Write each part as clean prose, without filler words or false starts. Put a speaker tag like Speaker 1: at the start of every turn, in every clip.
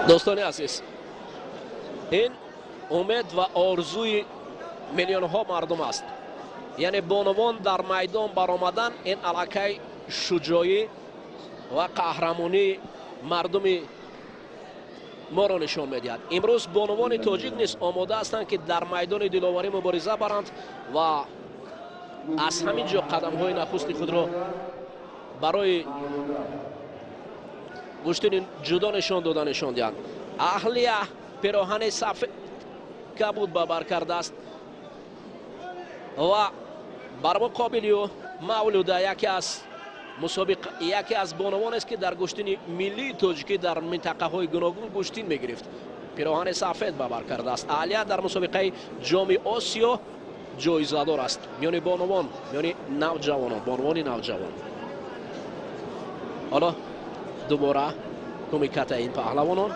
Speaker 1: Дӯстони азиз, ин умед ва орзуи миллионҳо мардум аст. Яъне бонувон дар майдон баромадан ин аллакай шуҷоӣ ва қаҳрамонии мардуми моро нишон медиҳад. Имрӯз бонувони тоҷик низ омода ҳастанд, ки дар майдони диловарӣ мубориза баранд ва аз ҳамин ҷо қадамҳои нахусти худро барои гӯштини ҷудо нишон дода нишон диҳанд. Аҳлия пироҳани сафед кабуд ба бар кардааст ва бар муқобили ӯ Мавлуда, яке аз бонувонест, ки дар гӯштини миллии тоҷикӣ дар минтақаҳои гуногун гӯштин мегирифт, пироҳани сафед ба бар кардааст. Аҳлия дар мусобиқаи Ҷоми Осиё ҷоизадор аст миёни бонувон, миёни навҷавонон, бонувони навҷавон. Ҳоло дубора кумиката ин паҳлавонон.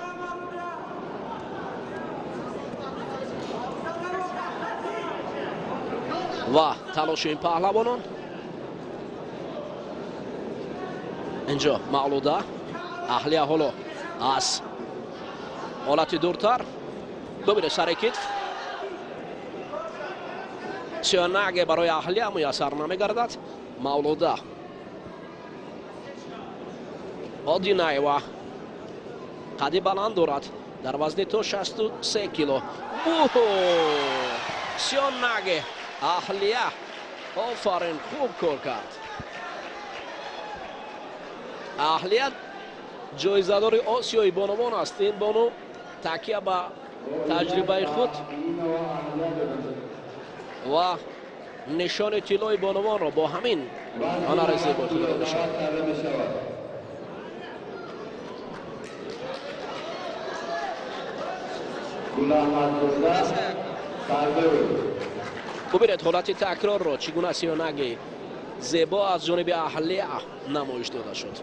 Speaker 1: Ва талоши ин паҳлавонон. Инҷо Мавлуда, Аҳлия ҳоло аз ҳолати дуртар бибинед, сари китф сиёнаге барои Аҳлия муяссар намегардад. Мавлуда Одинаева қади баланд дорад, дар вазни то 63 кило. Сиёнаге Аҳлия, офарин, хуб кор кард. Аҳлия ҷоизадори Осиёи бонувон аст. Ин бону такя ба таҷрибаи худ ва нишони тиллои бонувонро бо ҳамин ҳунари зебои худро нишон. Бубинед ҳолати такрорро, чӣ гуна сиёнаги зебо аз ҷониби Аҳлия намоиш дода шуд.